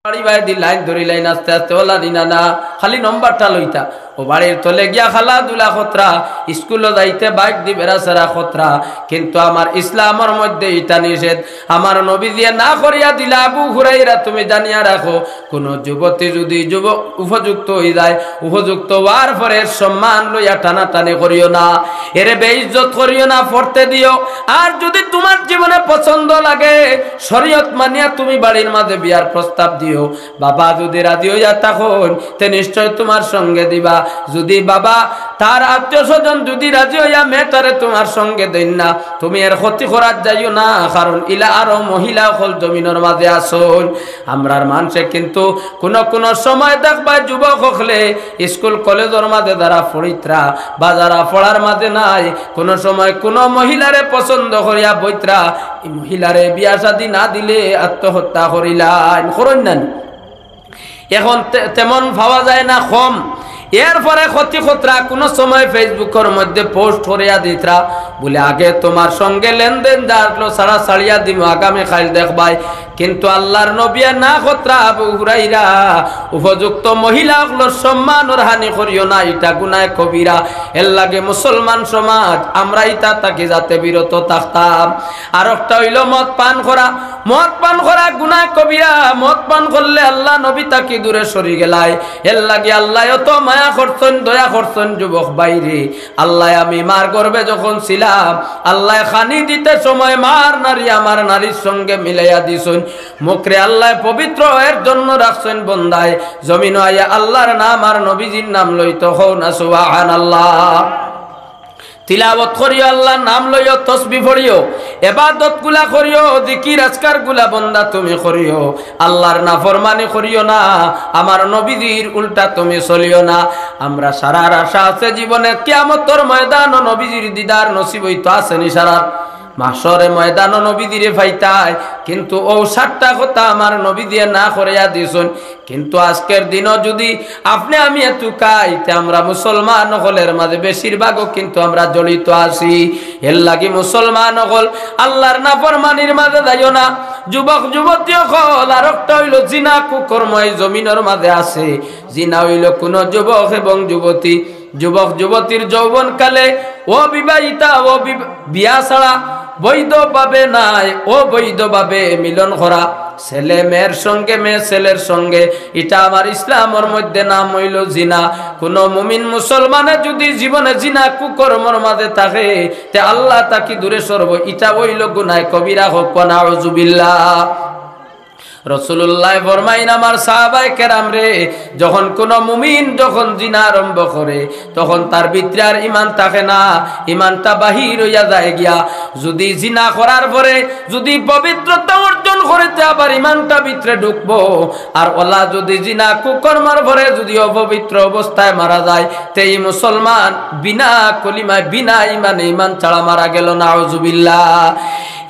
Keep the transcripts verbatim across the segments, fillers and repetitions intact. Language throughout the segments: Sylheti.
বাড়ি বাড়ি দি লাইন ধরি লাইন আস্তে আস্তে ওলা দিনা না, খালি নম্বরটা লইতা। ও বাড়ির তলে গিয়া খেলাধুলা করতরা, স্কুলো যাইতে বাইক দি বেড়াছেড়া করতরা। কিন্তু আমার ইসলামর মধ্যে ইটা নিষেধ। আমার নবীজিয়ে না করিয়া দিলা, আবু হুরাইরা, তুমি জানিয়া রাখো, কুনু যুবতী যুদি যুব-, উপযুক্ত অই যায়, উপযুক্ত অওয়ার পরে সম্মান লইয়া টানাটানি করিও না, এরে বেইজ্জত করিও না, পড়তে দিও। আর যুদি তুমার জীবনে পছন্দ লাগে, শরীয়ত মানিয়া তুমি বাড়ির মাঝে বিয়ার প্রস্তাব দিও। বাবা যুদি রাজি অইয়া থাকইন, তে নিশ্চয় তুমার সঙ্গে দিবা। যুদি বাবা তার আত্মীয় স্বজন যুদি রাজি অইয়া মেয়েটারে তুমার সঙ্গে দেইন না, তুমি এর ক্ষতি করাত যাইও না, কারণ ইলা আরো মহিলা অকল জমিনর মাঝে আছইন। আমরার মানষে কিন্তু কুনু কুনু সময় দেখবায় যুবক অকলে স্কুল কলেজর মাঝে যারা পড়িতরা বা যারা পড়ার মাঝে নাই, কুনু সময় কুনু মহিলারে পছন্দ করিয়া বইতরা, ই মহিলারে বিয়া শাদি না দিলে আত্মহত্যা করিলাইন, করইন না নি? এখন তে-, তেমন পাওয়া যায় না, কম। এরপরে ক্ষতি করতরা, কুনু সময় Facebookর মধ্যে post করিয়া দিতরা, বুলে, "আগে তুমার সঙ্গে লেনদেন যা আছলো, ছাড়া ছাড়িয়া দিমু, আগামী কাইল দেখবায়।" কিন্তু আল্লার নবীয়ে না করতরা, আবু হুরাইরা, উপযুক্ত মহিলা অকলর সম্মানর হানি করিও না, ইটা গুনায় কবিরা। এর লাগি মুসলমান সমাজ, আমরা ইটা থাকি যাতে বিরত থাকতাম। আর একটা অইলো মদ পান করা। মদ পান করা গুনাহ কবিরা। মদ পান করলে আল্লা নবী থাকি দূরে সরি গেলায়। এর লাগি আল্লায় অত মায়া করছইন, দয়া করছইন যুবক ভাইরে। আল্লায় আমি মার গর্ভে যখন ছিলাম, আল্লায় খানি দিতে সময় মার নাড়ি আমার নাড়ির সঙ্গে মিলাইয়া দিছইন। মুখরে আল্লায় পবিত্র এর জন্য রাখছইন বন্দায়। জমিনো আইয়া আল্লার নাম আর নবীজির নাম লইতো, কও না সুবহানাল্লাহ। তিলাওয়াত করিও, আল্লার নাম লইও, তসবি পড়িও, এবাদত গুলা করিও, জিকির আজকার গুলা বন্দা তুমি করিও। আল্লার নাফরমানি করিও না, আমার নবীজির উল্টা তুমি চলিও না। আমরা সারার আশা আছে জীবনে কিয়ামতর ময়দানো নবীজির দিদার নসিব অইতো, আছে নি সারার? মাশরে ময়দানো নবীজিরে পাইতায়, কিন্তু অউ সাতটা কথা আমার নবীজিয়ে না করিয়া দিছইন। কিন্তু আজকের দিনো যুদি আপনে আমি এতুকাই, তে আমরা মুসলমান অকলর মাঝে বেশিরভাগও কিন্তু আমরা জড়িত আছি। এর লাগি মুসলমান অকল আল্লার নাফরমানির মাঝে যাইও না। যুবক যুবতী অকল, আর একটা অইলো জিনা কুকর্ম এই জমিনর মাঝে আছে। জিনা অইলো কুনু যুবক এবং যুবতী, যুবক যুবতীর যৌবনকালে অবিবাহিতা, অবি-, বিয়া ছাড়া, বৈধভাবে নায়, অবৈধভাবে মিলন করা, ছেলে মেয়ের সঙ্গে, মেয়ে ছেলের সঙ্গে, ইটা আমার ইসলামর মধ্যে নাম অইলো জিনা। কুনু মুমিন মুসলমানে যুদি জীবনে জিনা কুকর্মর মাঝে থাকে, তে আল্লা থাকি দূরে সরবো, ইটা অইলো গুনায় কবিরা, কও না নাউজুবিল্লাহ। রসুলুল্লায় ফরমাইন, আমার সাহাবায়ে কেরামরে, যখন কুনু মুমিন যখন জিনা আরম্ভ করে, তখন তার ভিতরে আর ইমান থাকে না, ইমানটা বাহির অইয়া যায় গিয়া। যুদি জিনা করার পরে যুদি পবিত্রতা অর্জন করে, তে আবার ইমানটা ভিতরে ঢুকবো। আর অলা যুদি জিনা কুকর্মর পরে যুদি অপবিত্র অবস্থায় মারা যায়, তে ই মুসলমান বিনা কলিমায়, বিনা ইমানে, ইমান ছাড়া মারা গেলো, নাউজুবিল্লাহ।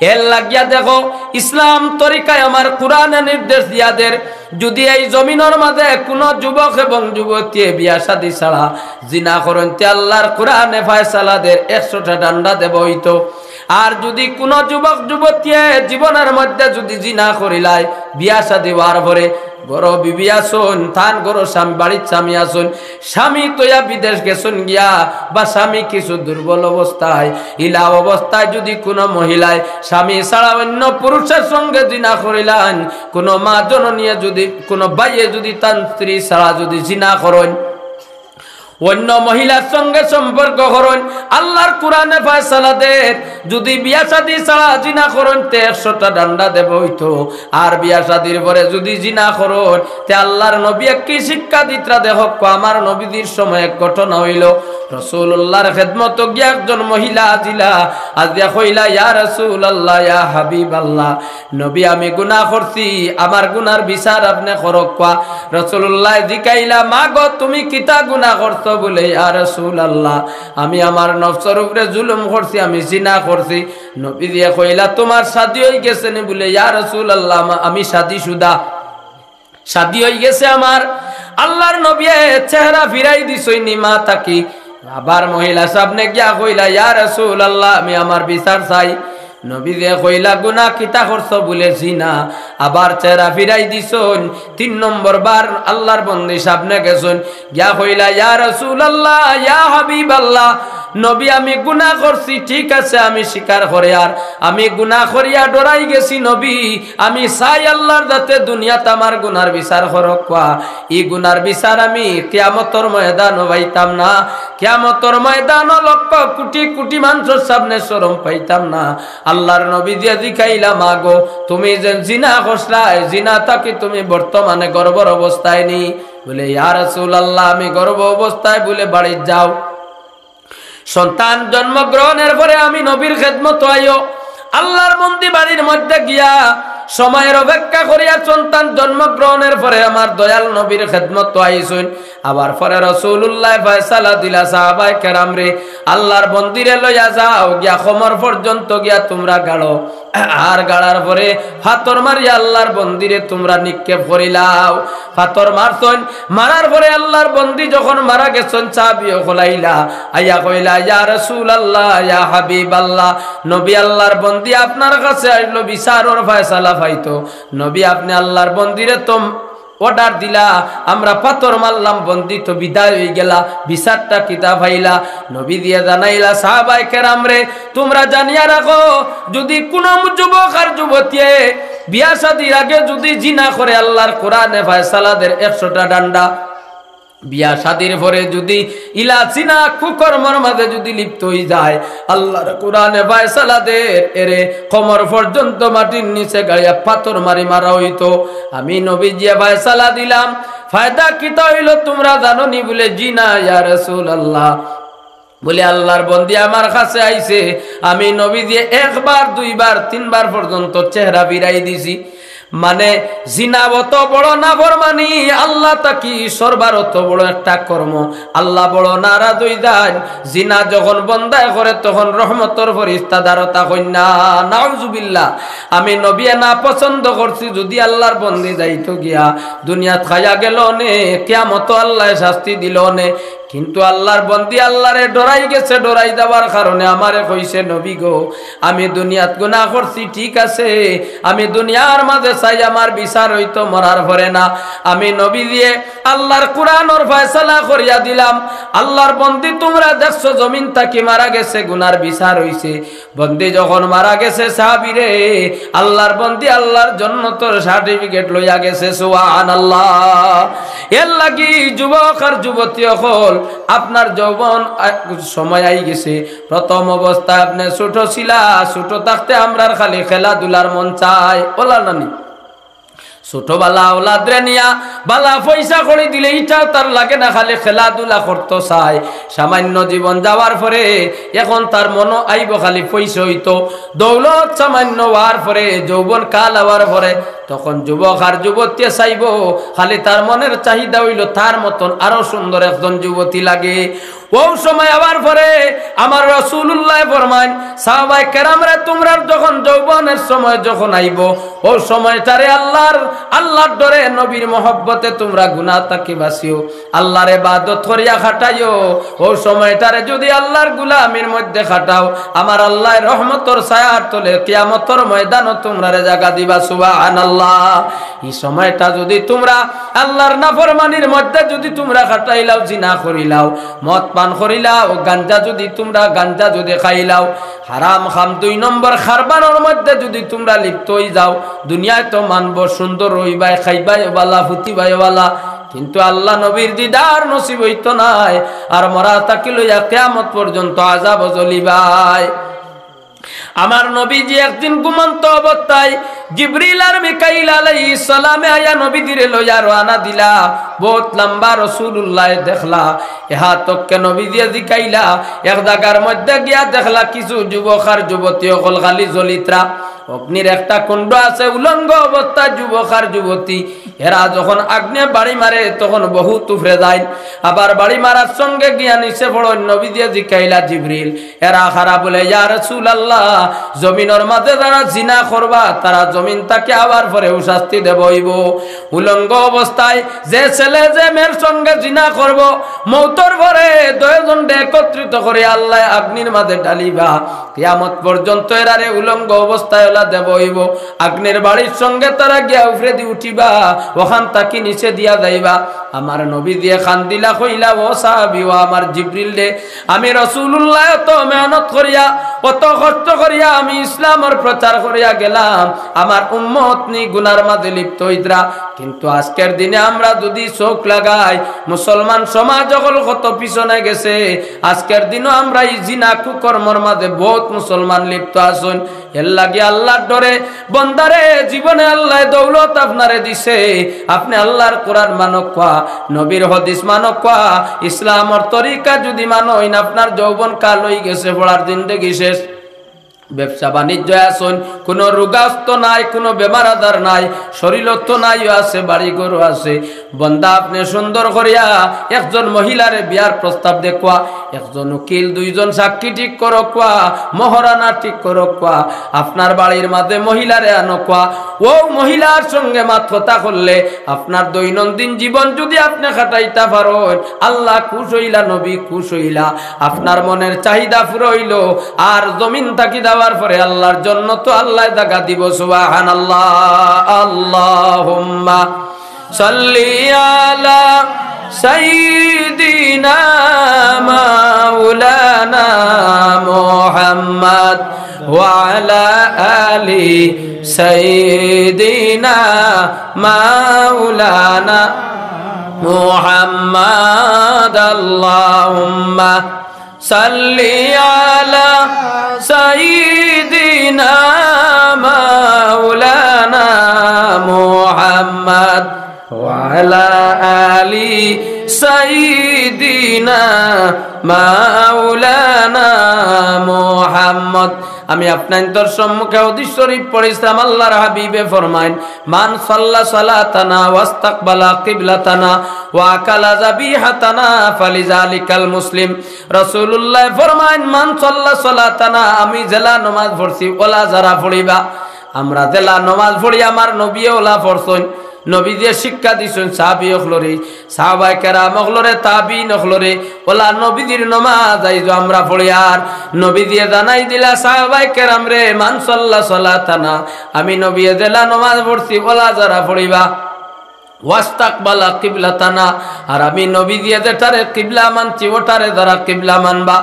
এর লাগিয়া দেখো, ইসলাম তরিকায় আমার কুরআনে নির্দেশ দিয়া দের, যুদি এই জমিনর মাঝে কুনু যুবক এবং যুবতীয়ে বিয়া শাদি ছাড়া জিনা করইন, তে আল্লার কুরআনে ফয়সালা দের, একশোটা ডান্ডা দেবো অইতো। আর যুদি কুনু যুবক যুবতীয়ে জীবনর মধ্যে যুদি জিনা করিলায়, বিয়া শাদি অওয়ার পরে ঘরো বিবি আছইন, তান ঘরো স্বামী, বাড়িত স্বামী আছইন, স্বামী থইয়া বিদেশ গেছইন গিয়া, বা স্বামী কিছু দুর্বল অবস্থায়, ইলা অবস্থায় যুদি কুনু মহিলায় স্বামী ছাড়া অইন্য পুরুষর সঙ্গে জিনা করিলাইন, কুনু মা জননীয়ে যুদি, কুনু ভাইয়ে যুদি তান স্ত্রী ছাড়া যুদি জিনা করইন, অইন্য মহিলার সঙ্গে সম্পর্ক করইন, আল্লার কুরআনে ফয়সালা দের, যুদি বিয়া শাদি ছাড়া জিনা করইন, তে একশোটা ডান্ডা দেবো অইতো। আর বিয়া শাদির পরে যুদি জিনা করইন, তে আল্লার নবীয়ে কি শিক্ষা দিতরা দেখউক্কা। আমার নবীজির সময় এক ঘটনা অইলো, রসুলুল্লার খেদমতো গিয়া একজন মহিলা আজিলা, আজিয়া কইলা, "ইয়া রাসুলাল্লাহ, ইয়া হাবিবাল্লাহ, নবী, আমি গুনা করছি, আমার গুনার বিচার আপনে করউক্কা।" রসুলুল্লায় জিকাইলা, "মা গো, তুমি কিতা গুনা করছো?" বুলে, "ইয়া রাসুলাল্লাহ, আমি আমার নফসর উপরে জুলুম করছি, আমি জিনা করছি।" নবীজিয়ে কইলা, "তুমার শাদি অইগেছে নি?" বুলে, "ইয়া রাসুলাল্লাহ, আমা-, আমি শাদিশুদা, শাদি অইগেছে আমার।" আল্লার নবীয়ে চেহারা ফিরাই দিছইন নি মা থাকি। আবার মহিলা সামনে গিয়া কইলা, "ইয়া রাসুলাল্লাহ, আমি আমার বিচার চাই।" নবীজিয়ে কইলা, "গুনা কিতা করছো?" বুলে, "জিনা।" আবার চেহারা ফিরাই দিছইন। তিন নম্বর বার আল্লার বন্দি সামনে গেছইন, গিয়া কইলা, "ইয়া রাসূলুল্লাহ, ইয়া হাবিবাল্লাহ, নবী, আমি গুনা করছি, ঠিক আছে, আমি স্বীকার করিয়ার, আমি গুনা করিয়া ডরাই গেছি নবী, আমি চাই আল্লার যাতে দুনিয়াত আমার গুনার বিচার করউক্কা। ই গুনার বিচার আমি কিয়ামতর ময়দানো পাইতাম না, কিয়ামতর ময়দানো লক্ষ কুটি কুটি মানষর সামনে শরম পাইতাম না। আল্লার নবীজিয়ে জিকাইলা, 'মা গো, তুমি যে জিনা করছলায়, জিনা থাকি তুমি বর্তমানে গর্ভর অবস্থায় নি?' বুলে, "ইয়া রাসূলুল্লাহ, আমি গর্ভ অবস্থায়।" বুলে, "বাড়িত যাও, সন্তান জন্মগ্রহণের পরে আমি নবীর খেদমতো আইও।" আল্লার বন্দি বাড়ির মধ্যে গিয়া সময়ের অপেক্ষা করিয়া সন্তান জন্মগ্রহণের পরে আমার দয়াল নবীর খেদমতো আইছইন। আবার পরে রাসূলুল্লায় ফয়সালা দিলা, "সাহাবায়ে কেরামরে, আল্লার বন্দিরে লইয়া যাও, গিয়া কমর পর্যন্ত গিয়া তুমরা গাড়ো, আর গাড়ার পরে পাথর মারিয়া আল্লার বন্দিরে তুমরা নিক্ষেপ করিলাও।" পাথর মারছইন, মারার পরে আল্লার বন্দি যখন মারা গেছইন, সাহাবী অকল আইলা, আইয়া কইলা, "ইয়া রাসূলুল্লাহ, ইয়া হাবিবাল্লাহ, নবী, আল্লার বন্দি আপনার কাছে আইলো বিচারর ফয়সালা পাইতো। নবী, আপনে আল্লার বন্দিরে তো অর্ডার দিলা, আমরা পাথর মারলাম, বন্দি তো বিদায় অইগেলা, বিচারটা কিতা পাইলা?" নবীজিয়ে জানাইলা, "সাহাবায়ে কেরামরে, তুমরা জানিয়া রাখো, যুদি কুনু যুবক আর যুবতীয়ে বিয়া শাদির আগে যুদি জিনা করে, আল্লার কোরআনে ফয়সালা দের একশোটা ডান্ডা। বিয়া শাদির পরে যুদি ইলা জিনা কুকর্মর মাঝে যুদি লিপ্ত অইযায়, আল্লার কোরআনে ফয়সালা দের, এরে কমর পর্যন্ত মাটির নিচে গাড়িয়া পাথর মারি মারা অইতো।" আমি নবীজিয়ে ফয়সালা দিলাম। ফায়দা কিতা অইলো তুমরা জানো নি? বুলে, "জি না, ইয়া রাসূলুল্লাহ।" বুলে, "আল্লার বন্দি আমার কাছে আইছে, আমি নবীজিয়ে একবার, দুইবার, তিনবার পর্যন্ত চেহারা ফিরাই দিছি।" মানে, জিনা অত বড় নাফরমানি, আল্লা থাকি সরবার অত বড় একটা কর্ম, আল্লা বড় নারাজ অইযাইন। জিনা যখন বন্দায় করে, তখন রহমতর ফিরিস্তা দারতা কইন না, নাউজুবিল্লাহ। আমি নবীয়ে না পছন্দ করছি, যুদি আল্লার বন্দি যাইতো গিয়া দুনিয়াত খাইয়া গেলো নে, কিয়ামতো আল্লায় শাস্তি দিলো নে। কিন্তু আল্লার বন্দি আল্লারে ডরাই গেছে, ডরাই যাওয়ার কারণে আমারে কইছে, "নবী গো, আমি দুনিয়াত গুনা করছি, ঠিক আছে, আমি দুনিয়ার মাঝে চাই আমার বিচার অইতো মরার পরে না।" আমি নবীজিয়ে আল্লার কোরআনর ফয়সালা করিয়া দিলাম। আল্লার বন্দি তুমরা দেখছো জমিন থাকি মারা গেছে, গুনার বিচার অইছে। বন্দি যখন মারা গেছে সাহাবীরে, আল্লার বন্দি আল্লার জন্নতর সার্টিফিকেট লইয়া গেছে, সুবহানাল্লাহ। এর লাগি যুবক আর যুবতী অকল, আপনার যৌবন আ-, সময় আই গেছে। প্রথম অবস্থায় আপনে ছোট ছিলা, ছোট থাকতে আমরার খালি খেলাধুলার মন চায়, অলা নানি? ছোট বালা আওলাদরে নিয়া বালা পয়সা কড়ি দিলে ইটাও তার লাগে না, খালি খেলাধুলা করতো চায়। সামান্য জীবন যাওয়ার পরে এখন তার মনো আইবো খালি পয়সা অইতো, দৌলত সামান্য অওয়ার পরে, যৌবন কাল অওয়ার পরে, তখন যুবক আর যুবতীয়ে চাইবো, খালি তার মনের চাহিদা অইলো তার মতন আরো সুন্দর একজন যুবতী লাগে। অউ সময় আওয়ার পরে আমার রাসূলুল্লায় ফরমাইন, সাহাবায়ে কেরামরে, তুমরার যখন যৌবনের সময় যখন আইবো, অউ সময়টারে আল্লার, আল্লার ডরে, নবীর মহব্বতে তুমরা গুনা থাকি বাঁচিও, আল্লার ইবাদত করিয়া কাটাইও, অউ সময়টারে যুদি আল্লার গুলামির মধ্যে কাটাও, আমার আল্লায় রহমতর ছায়ার তলে কিয়ামতর ময়দানো তুমরারে জাগা দিবা, সুবহানাল্লাহ। ই সময়টা যুদি তুমরা আল্লার নাফরমানির মধ্যে যুদি তুমরা কাটাইলাও, জিনা করিলাও, মদ পান করিলাও, গাঞ্জা যুদি তুমরা, গাঞ্জা যুদি খাইলাও, হারাম কাম দুই নম্বর কারবারর মধ্যে যুদি তুমরা লিপ্ত অইযাও, দুনিয়ায় তো মানবো, সুন্দর রইবায়, খাইবায় বালা, ফুতিবায় বালা, কিন্তু আল্লা নবীর দিদার নসিব অইতো নায়, আর মরা থাকি লইয়া কিয়ামত পর্যন্ত আযাবো জ্বলিবায়। আমার নবীজি একদিন ঘুমন্ত অবস্থায় জিবরিল আর মিকাইল আলাইহিস সালামে আইয়া নবীজিরে লইয়া রওয়ানা দিলা। বউত লাম্বা রাসূলুল্লায় দেখলা। এহাতককে নবীজিয়ে জিকাইলা, এক জাগার মধ্যে গিয়া দেখলা কিছু যুবক আর যুবতী অকল খালি জ্বলিতরা। অগ্নির একটা কুণ্ড আছে, উলঙ্গ অবস্থায় যুবক আর যুবতী। এরা যখন আগ্নে বাড়ি মারে, তখন বহুত উপরে যাইন, আবার বাড়ি মারার সঙ্গে গিয়া নিচে পড়ইন। নবীজিয়ে জিকাইলা, "জিবরিল, এরা কারা?" বলে, "ইয়া রাসূলুল্লাহ, জমিনর মাঝে যারা জিনা করবা, তারা জমিন থাকি আওয়ার পরেউ শাস্তি দেওয়া অইবো।" উলঙ্গ অবস্থায় যে ছেলে যে মেয়ের সঙ্গে জিনা করবো, মউতর পরে দুইজনরে একত্রিত করি আল্লায় আগ্নির মাঝে ঢালিবা। কিয়ামত পর্যন্ত এরারে উলঙ্গ অবস্থায় ওলা দেওয়া অইবো। আগ্নির বাড়ির সঙ্গে তারা গিয়া উপরেদি উঠিবা, অখান থাকি নিচে দিয়া যাইবা। আমার নবীজিয়ে কান্দিলা, কইলা, "ও সাহাবী, ও আমার জিবরিল রে, আমি রাসূলুল্লাহ অত মেহনত করিয়া, অত কষ্ট করিয়া আমি ইসলামর প্রচার করিয়া গেলাম, আমার উম্মত নি গুনার মাঝে লিপ্ত অইতরা, কিন্তু আজকের দিনে আমরা যুদি চউখ লাগাই, মুসলমান সমাজ অকল কত পিছনে গেছে, আজকের দিনও আমরা ই জিনা কুকর্মর মাঝে বহুত মুসলমান লিপ্ত আছইন।" এর লাগি আল্লার ডরে বন্দারে, জীবনে আল্লায় দৌলত আপনারে দিছে, আপনে আল্লার কোরআন মানউক্কা, নবীর হাদিস মানউক্কা, ইসলামর তরিকা যুদি মানইন, আপনার যৌবন কাল অইগেছে, পড়ার জিন্দেগি শেষ। ব্যবসা বাণিজ্য আছইন, কুনু রোগাস্ত নাই, কুনু বেমার আজার নাই, শরীরও তো নাইও আছে, বাড়ি ঘরও আছে। বন্দা, আপনে সুন্দর করিয়া একজন মহিলারে বিয়ার প্রস্তাব দেখউক্কা, একজন উকিল, দুইজন সাক্ষী ঠিক করউক্কা, মহরানা ঠিক করউক্কা, আপনার বাড়ির মাঝে মহিলারে আনউক্কা। অউ মহিলার সঙ্গে মাত কথা করলে আপনার দৈনন্দিন জীবন যুদি আপনে কাটাইতা পারইন, আল্লা খুশ অইলা, নবী খুশ অইলা, আপনার মনের চাহিদা পুরা অইলো। আর জমিন থাকি যাওয়ার পরে আল্লার জন্নতো আল্লায় জাগা দিবো। সুবহানাল্লাহ। আল্লাহুম্মা সাল্লি আলা সাইয়্যিদিনা মাওলানা মুহাম্মদ ওয়া আলা আলি সাইয়্যিদিনা মাওলানা মুহাম্মদ। আল্লাহুম্মা সাল্লি আলা সাইয়্যিদিনা মাওলানা মুহাম্মদ ওয়া আলা আলি সাইয়্যিদিনা মাওলানা মুহাম্মদ। আমি আপনাইন্তর সম্মুখে হাদিস শরীফ পড়ছিলাম, আল্লার হাবিবে ফরমাইন, "মান সাল্লা সালাতানা ওয়াস্তাকবালা কিবলাতানা ওয়া আকালা যাবিহাতানা ফালিযালিকাল মুসলিম।" রাসূলুল্লায় ফরমাইন, "মান সাল্লা সালাতানা", আমি যেলা নমাজ পড়ছি, ওলা যারা পড়িবা। আমরা যেলা নমাজ পড়ি, আমার নবীয়ে ওলা পড়ছইন, নবীজিয়ে শিক্ষা দিছইন সাহাবী অকলরে, সাহাবায়ে কেরাম অকলরে, তাবিইন অকলরে, ওলা নবীজির নমাজ আইজও আমরা পড়িয়ার। নবীজিয়ে জানাই দিলা সাহাবায়ে কেরামরে, "মান সাল্লা সালাতানা", আমি নবীয়ে যেলা নমাজ পড়ছি, ওলা যারা পড়িবা। "ওয়াস্তাকবালা কিবলাতানা", আর আমি নবীজিয়ে যেটারে কিবলা মানছি, ওটারে যারা কিবলা মানবা।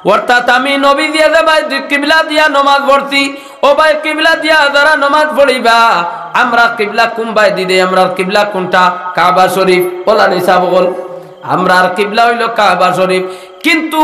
অর্থাৎ আমি নবীজিয়ে যে বায় দি-, কিবলা দিয়া নমাজ পড়ছি, ও বায় কিবলা দিয়া যারা নমাজ পড়িবা। আমরা কিবলা কুন বায়দি দেই? আমরার কিবলা কুনটা? কাবা শরীফ। ওলা নি সাব অকল, আমরার কিবলা অইলো কাবা শরীফ, কিন্তু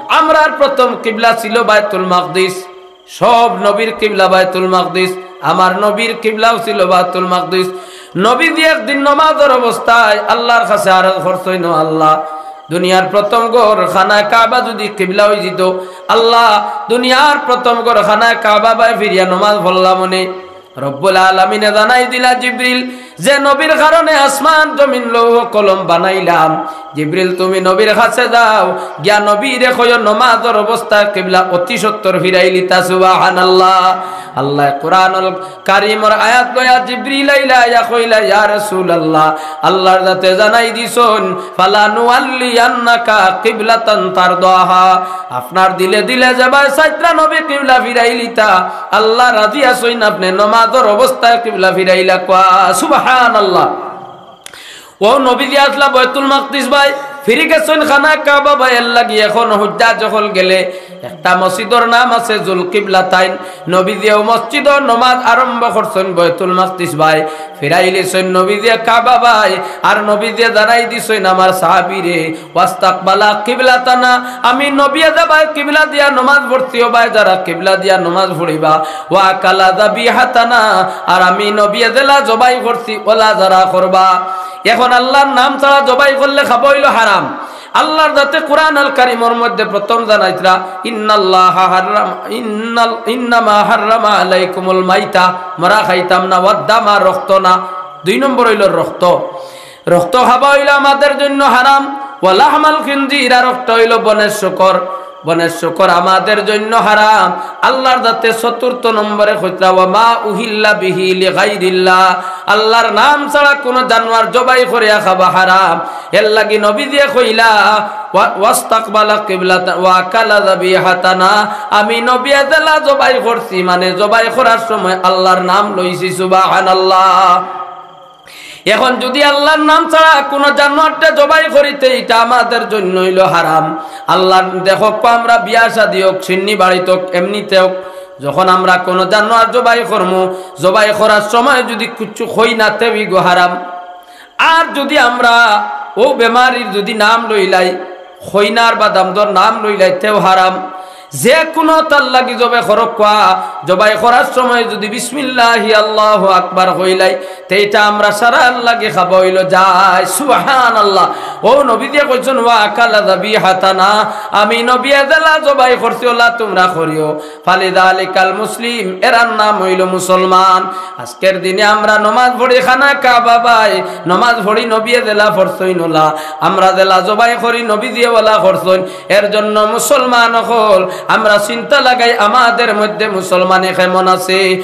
আমরার প্রথম কিবলা ছিল বায়তুল মাকদিস। সব নবীর কিবলা বায়তুল মাকদিস, আমার নবীর কিবলাও ছিল বায়তুল মাকদিস। নবীজি একদিন নমাজর অবস্থায় আল্লার কাছে আরজ করছইন, "ও আল্লা, দুনিয়ার প্রথম ঘর খানায়ে কাবা যুদি কিবলা অইযিতো, আল্লা, দুনিয়ার প্রথম ঘর খানায়ে কাবা বায় ফিরিয়া নমাজ পড়লাম অনে।" রব্বুল আলামিনে জানাই দিলা, জিবরিল, যে নবীর কারণে আসমান জমিন লৌহ কলম বানাইলাম, জিবরিল, তুমি নবীর কাছে যাও, গিয়া নবীরে কইও নমাজর অবস্থায় কিবলা অতি সত্বর ফিরাইলিতা। সুবহানাল্লাহ। আল্লায় কোরআনুল কারীমর আয়াত লইয়া জিবরিল আইলা, আইয়া কইলা, "ইয়া রাসূলুল্লাহ, আল্লার জাতে জানাই দিছইন, ফালানুওয়াল্লিয়ান্নাকা কিবলাতান তারদাহা।" আপনার দিলে দিলে যেবায় চাইতরা নবী কিবলা ফিরাইলিতা, আল্লা রাজি আছইন, আপনে নমাজর অবস্থায় কিবলা ফিরাইলা। কওয়া সুবহানাল্লাহ। অউ নবীজি আছলা বায়তুল মাকদিস বায়, ফিরি গেছইন খানায়ে কাবা বায়। এরলাগি এখন হুজ্জাজ অকল গেলে একটা মসজিদর নাম আছে জুল কিবলাতাইন। নবীজি অউ মসজিদর নমাজ আরম্ভ করছইন বায়তুল মাকদিস বায়, ফিরাইলিছইন নবীজিয়ে কাবা বায়। আর নবীজিয়ে জানাই দিছইন আমার সাহাবীরে, "ওয়াস্তাকবালা কিবলাতানা", আমি নবীয়ে যেবায় কিবলা দিয়া নমাজ পড়ছি, অউ বায় যারা কিবলা দিয়া নমাজ পড়িবা, "ওয়া আকালা যাবিহাতানা", আর আমি নবীয়ে যেলা জবাই করছি, ওলা যারা করবা। এখন আল্লার নাম ছাড়া জবাই করলে খাওয়া অইলো হারাম। আল্লার জাতে কোরআনুল কারীমর মধ্যে প্রথম জানাইতরা, "ইন্নাল্লাহা হাররাম, ইন্নাল, ইন্নামা হাররামা আলাইকুমুল মাইতা", মরা খাইতাম না, "ওয়াদ্দামা", রক্ত না, দুই নম্বর অইলো রক্ত। রক্ত খাওয়া অইলো আমাদের জন্য হারাম। ওয়া লাহমাল খিনজির, আর একটা অইলো বনের শূকর। বনের শূকর আমাদের জন্য হারাম। আল্লাহর জাতে চতুর্থ নম্বরে কইরা, "ওয়া মা উহিল্লা বিহি লিগাইরিল্লাহ।" আল্লাহর নাম ছাড়া কুনু জানোয়ার জবাই করিয়া খাওয়া হারাম। এরলাগি নবীজিয়ে কইলা, "ওয়া-, ওয়াস্তাকবালা কিবলাতা ওয়া আকালা যাবিহাতানা।" আমি নবীয়ে যেলা জবাই করছি, মানে জবাই করার সময় আল্লাহর নাম লইছি। সুবহানাল্লাহ। এখন যুদি আল্লাহর নাম ছাড়া কুনু জানোয়ারটা জবাই করি, তে ইটা আমাদের জন্য অইলো হারাম। আল্লাহর, দেখউক্কা, আমরা বিয়া শাদী অউক, শিন্নি বাড়িত অউক, এমনিতে অউক, যখন আমরা কুনু জানোয়ার জবাই করমু, জবাই করার সময় যুদি কুচ্ছু কই না, তেউ ইগু হারাম। আর যুদি আমরা অউ বেমারির যুদি নাম লইলাই, কইনার বা দামান্দর নাম লইলাই, তেউ হারাম। যে কুনু তার লাগি জবাই করউক্কা, জবাই করার সময় যুদি বিসমিল্লাহি আল্লাহু আকবার কইলাই, তে ইটা আমরা সারার লাগি খাওয়া অইলো জায়েজ। সুবহানাল্লাহ। অউ নবীজিয়ে কইছইন, "ওয়া আকালা যাবিহাতানা।" আমি নবীয়ে যেলা জবাই করছি, অউলা তুমরা করিও। ফালিযালিকাল মুসলিম, এরার নাম অইলো মুসলমান। আজকের দিনে আমরা নমাজ পড়ি খানা কাবা বায়, নমাজ পড়ি নবীয়ে যেলা পড়ছইন অউলা, আমরা যেলা জবাই করি নবীজিয়ে অউলা করছইন। এর জন্য মুসলমান অকল, আমরা চিন্তা লাগাই আমাদের মধ্যে মুসলমানে কেমন আছে।